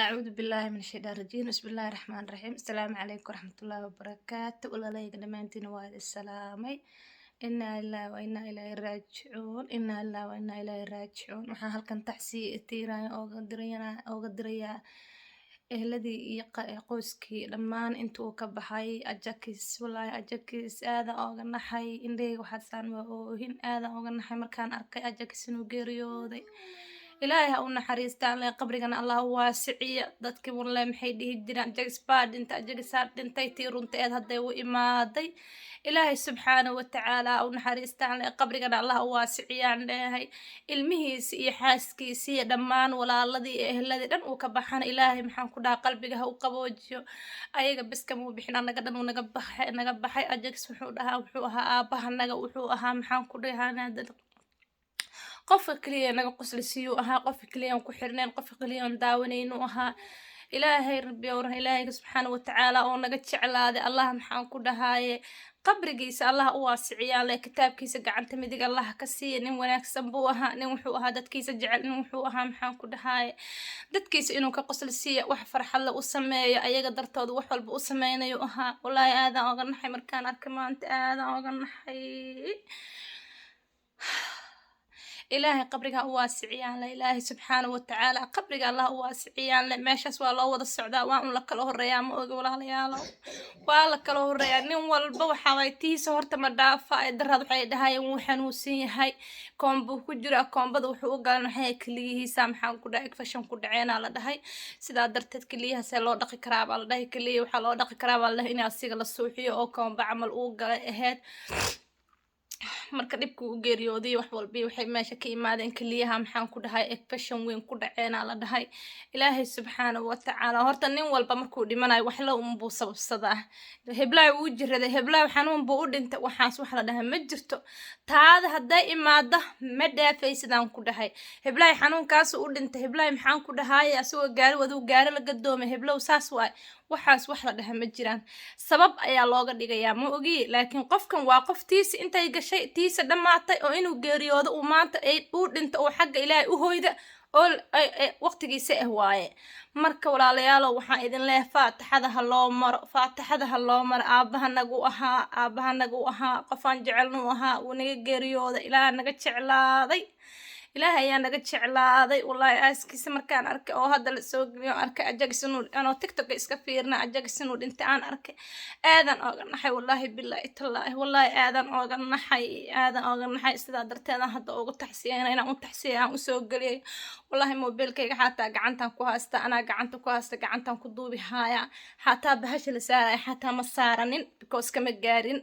Acuudu billaahi min ashaytaan rajiim. Bismillaahi raxmaani raxiim. Asalaamu calaykum waraxmatullaahi wabarakaatu. Walaalayga dhammaantiin waa idin salaamay. Innaa lillaahi wa innaa ilaahi raajicuun. Innaa lillaahi wa innaa ilaahi raajicuun. Waxaan halkan tacsiye tiiraya ooga dirayaa ehladii iyo qoyskii dhammaan intuu ka baxay Ajakis. Wallaahi Ajakis aadan ooga naxay. Indhahayga waxaa saan waa oohin. Aadan ooga naxay markaan arkay Ajakis inuu geeriyooday. Ilaahay ha u naxariistaan le, qabrigana Allah u waasiciya. Dadkii walle maxay dhihi jiraan? "Ajakis baa dhintay, Ajakisaa dhintay." Tii runta eed hadday u imaaday. Ilaahay subxaana wa tacaala ha u naxariistaan le, qabrigana Allah u waasiciyaan leeyahay. Ilmihiisi iyo xaaskiisi iyo dhammaan walaaladii iyo ehladii dhan uu ka baxana, Ilaahay maxaan ku dhaha, qalbiga ha u qaboojiyo. Ayaga bes kamuu bixin, annaga dhan uu naga baxay, naga baxay. Ajakis wuxuu dhahaa, wuxuu ahaa aabahanaga, wuxuu ahaa, maxaan ku dhahaa, qofka keliya naga qoslisiyuu ahaa, qofka keliya aan ku xirnayn, qofka keliya aan daawanaynu ahaa. Ilaahay rabbi owrah, Ilaahayga subxaana wa tacaala oo naga jeclaaday, Allah maxaan ku dhahaaye, qabrigiisa Allah u waasiciyaan le, kitaabkiisa gacanta midig Allah ka siiya. Nin wanaagsan buu ahaa, nin wuxuu ahaa dadkiisa jecel, nin wuxuu ahaa, maxaan ku dhahaaye, dadkiisa inuu ka qoslisiiya, wax farxadle u sameeyo, ayaga dartooda wax walba u sameynayo ahaa. Wallaahi aadaan oga naxay markaan arkay maanta, aadaan oga naxay. Ilaahay qabriga u waasiciyaan le, Ilaahay subxaana wa tacaala qabriga Allah u waasiciyaan le. Meeshaas waa loo wada socdaa, waa un la kala horeeyaa. Ma oga walaalayaalo, waa la kala horeeyaa. Nin walba waxaa waay tiisa horta ma dhaafa. Ay daraad waxay dhahayeen wuu xanuunsan yahay, koombuu ku jiraa. Koombada wuxuu u galan waxay keliyihiisa, maxaan ku dhahay, infection ku dhaceenaa la dhahay. Sidaa darteed keliyahaasee loo dhaqi karaa baa la dhahay. Keliya waxaa loo dhaqi karaa baa la dhahay in asiga la suuxiyo oo koomba camal uu galay ahayd. Marka dhibka u geeriyooday, wax walbi waxay meesha ka imaadeen keliyaha, maxaan ku dhahay, infection weyn ku dhaceenaa la dhahay. Ilaahay subxaanahu watacaala, horta nin walba markuu dhimanayo waxla unbuu sababsadaa. Heblaha wuu jiraday, heblaha xanuun buu u dhintay, waxaas wax la dhahay ma jirto. Taada hadday imaado ma dhaafay sidaan ku dhahay. Heblahay xanuunkaasu u dhintay, heblahay, maxaan ku dhahay, asagoo gaari waduu gaari la gadoomay, heblow saas waay, waxaas wax la dhaha ma jiraan. Sabab ayaa looga dhigayaa, ma ogi. Laakiin qofkan waa qof tiisa intay gashay, tiisa dhammaatay, oo inuu geeriyoodo uu maanta uu dhinto oo xagga Ilaahay u hoyda oo waqtigiisa ah waaye. Marka walaalayaalow, waxaan idin leeyahay faatixada ha loo maro, faatixada ha loo maro. Aabahanagu ahaa, aabahanagu ahaa, qofaan jecelnu ahaa, wuu naga geeriyooday. Ilaah naga jeclaaday, Ilaahay ayaa naga jeclaaday. Wallaahi aaskiisa markaan arkay oo hadda la soo geliyo, arkay Ajagis inuu, anoo TikToka iska fiirna, Ajagis inuu dhintay aan arkay, aadan ooga naxay. Wallaahi bilaahi tallaahi, wallaahi aadan ooga naxay, aadan ooga naxay. Sidaa darteedaan hadda ugu taxsiyeyna, inaan u taxsiya aan usoo geliyay. Wallaahi mobilkayga xataa gacantaan ku haysta, anaa gacanta ku haysta, gacantaan ku duubi haaya. Xataa bahasha la saaraya xataa ma saaranin, because kama gaarin,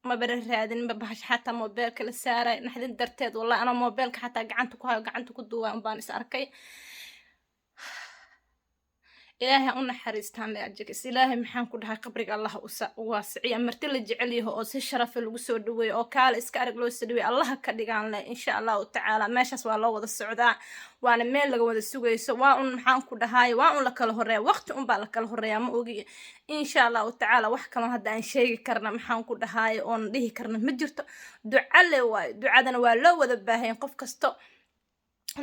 mabara raadin ma bahasha xataa mobeelka la saaray, naxdin darteed. Wallahi anoo mobeelka xataa gacanta ku hayo, gacanta ku duuba unbaan is arkay. Ilaahay ha u naxariistaan le Ajagis. Ilaahay, maxaan ku dhahay, qabriga Allah u waasiciya. Marti la jecel yaho oo si sharafa lagu soo dhaweeyo oo kaale iska arag loo soo dhaweeyo Allaha ka dhigaan leh, insha Allahu tacaala. Meeshaas waa loo wada socdaa, waana meel laga wada sugayso. Waa un, maxaan ku dhahay, waa un la kala horeeya, waqti un baa la kala horeeya, ma ogi. Insha Allahu tacaala wax kaloo hadda aan sheegi karna, maxaan ku dhahay, oon dhihi karna ma jirto. Duca le waayo, ducadana waa loo wada baahanya. Qof kasto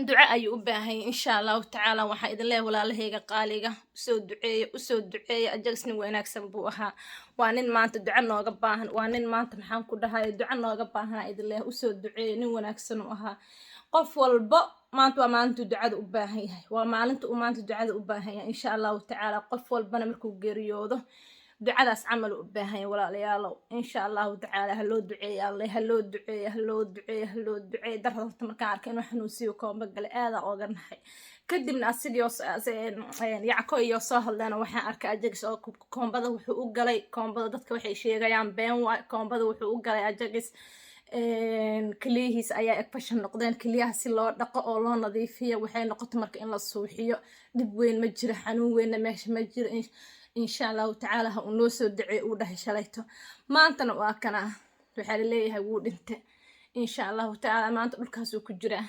duco ayuu u baahanya. Insha Allahu tacaala waxaa idin leeyahay, walaalahayga qaaliga, usoo duceeya, usoo duceeya. Ajags nin wanaagsan buu ahaa. Waa nin maanta duco nooga baahan, waa nin maanta, maxaan ku dhahay, duco nooga baahanaa. Idin leeyahay usoo duceeya, nin wanaagsan uu ahaa. Qof walbo maanta waa maalintuu ducada u baahan yahay, waa maalinta uu maanta ducada u baahan yahay, insha Allahu tacaala. Qof walbana markuu geeriyoodo ducadaas camal u baahan yahay. Walaalayaalow, insha Allahu tacaala ha loo duceeya Alle, ha loo duceeya, ha loo duceeya, ha loo duceeya. Darada horta markaan arkay inuu xanuunsiyo koomba gale, aadaa ooga naxay. Kadibna asigii Yacko iyo soo hadleen, waxaan arkay Ajagis oo koombada wuxuu u galay. Koombada dadka waxay sheegayaan been waay. Koombada wuxuu u galay Ajagis keliyihiis ayaa infection noqdeen. Keliyaha si loo dhaqo oo loo nadiifiyo waxay noqoto marka in la suuxiyo. Dhib weyn ma jiro, xanuun weynna meesha ma jiro. Insha Allahu tacaala ha uu noo soo duceey uu dhahay shalayto. Maantana waa kana, waxaa laleeyahay wuu dhintay. Insha Allahu tacaala maanta dhulkaasuu ku jiraa.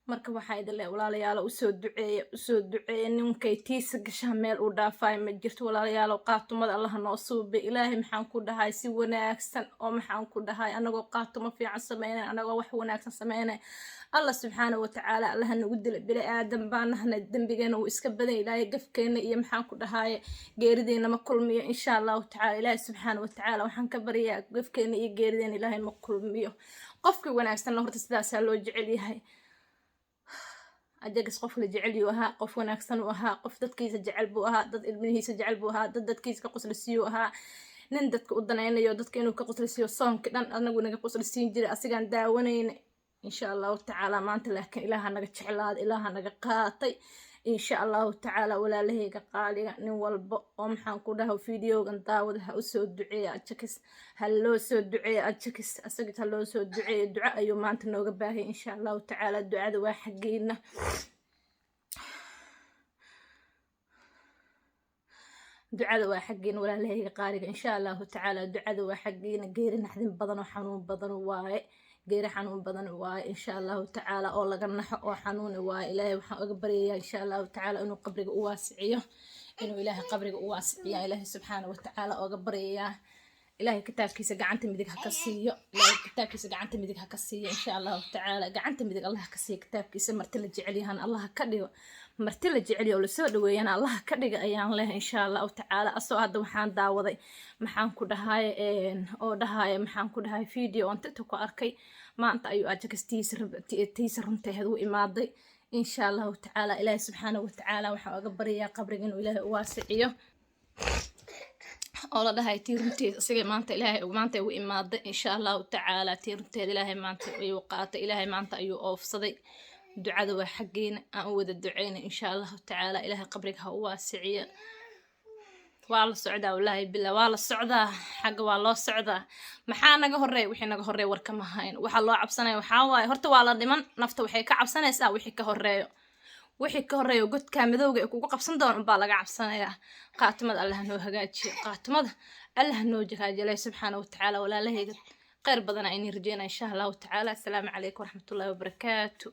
Marka waxaa idin leeyahay, walaalayaalo, usoo duceeya, usoo duceeya. Ninkay tiisa gashaa meel uu dhaafayo ma jirto. Walaalayaalo, qaatumada Allaha noo suubay. Ilaahay, maxaan ku dhahay, si wanaagsan oo, maxaan ku dhahay, anagoo qaatumo fiican sameynay, anagoo wax wanaagsan sameynay, Allah subxaana watacaala Allaha nagu dila. Bini aadan baa nahna, dembigeena wuu iska badan. Ilaahay gafkeena iyo, maxaan ku dhahaye, geerideena ma kulmiyo, insha Allahu tacaala. Ilaahay subxaana watacaala waxaan ka baryaa gafkeena iyo geerideena Ilaahay ma kulmiyo. Qofkii wanaagsanna horta sidaasaa loo jecel yahay. Ajagas qof la jecel yuu ahaa, qof wanaagsan uu ahaa, qof dadkiisa jecel buu ahaa, dad ilmihiisa jecel buu ahaa, dad dadkiisa ka qoslisiiyuu ahaa, nin dadka u danaynayo, dadka inuu ka qoslisiiyo, soonki dhan anagu naga qoslisiin jiray, asigaan daawanayna, insha Allahu tacaala. Maanta laakiin Ilaaha naga jeclaada, Ilaaha naga qaatay, insha Allahu tacaala. Walaalahayga qaaliga, nin walba oo, maxaan ku dhaha, videogan daawada, ha usoo duceeya Ajakis, ha loo soo duceeya Ajakis, asaga ha loo soo duceeya. Duco ayuu maanta nooga baahaya, insha Allahu tacaala. Ducada waa xaggeena. Ducada waa xaggeena, walaalahayga qaaliga, insha Allahu tacaala. Ducada waa xaggeena. Geeri naxdin badan oo xanuun badan waaye, geeri xanuun badan waaye, insha Allahu tacaala, oo laga naxo oo xanuuni waaye. Ilaahay waxaan oga baryayaa, insha Allahu tacaala, inuu qabriga u waasiciyo, inuu Ilaahay qabriga u waasiciya Ilaahay subxaana watacaala oga baryayaa. Ilaahay kitaabkiisa gacanta midig ha ka siiyo, Ilaahay kitaabkiisa gacanta midig ha ka siiyo, insha Allahu tacaala. Gacanta midig Allah ka siiyo kitaabkiisa. Marti la jecel yahana Allah ka dhigo, marti la jecel yahay oo lasoo dhaweeyana Allah ka dhiga ayaan leh, insha Allahu tacaala. Asoo hadda waxaan daawaday, maxaan ku dhahay, oo dhahay, maxaan ku dhahay, video on TikTok ku arkay. Maanta ayuu Ajakas tiisa runteed u imaaday, insha Allahu tacaala. Ilaahay subxaana watacaala waxaan oga baryayaa qabriga inuu Ilaahay u waasiciyo, oo la dhahay tii runteed isaga maanta Ilaahay maanta ugu imaaday, insha Allahu tacaala. Tii runteed Ilaahay maanta ayuu qaatay, Ilaahay maanta ayuu oofsaday. Ducada waa xaggeena, aan u wada duceyna, insha Allahu tacaala. Ilaahay qabriga ha u waasiciyo. Waa la socdaa, wallaahi billah, waa la socdaa, xagga waa loo socdaa. Maxaa naga horeeya? Wixii naga horeeya war kama hayn. Waxaa loo cabsanaya waxaa waaye, horta waa la dhiman, nafta waxay ka cabsanaysaa wixii ka horeeyo, wixii ka horeeyo godkaa madowga ee kugu qabsan doona unbaa laga cabsanayaa. Qaatimada Allah noo hagaajiyo, qaatimada Allah noo hagaajiyo, Ilahi subxaana watacaala. Walaalahayga, kheyr badan ayni rajeynaa, insha Allahu tacaala. Asalaamu calaykum waraxmatullahi wabarakaatu.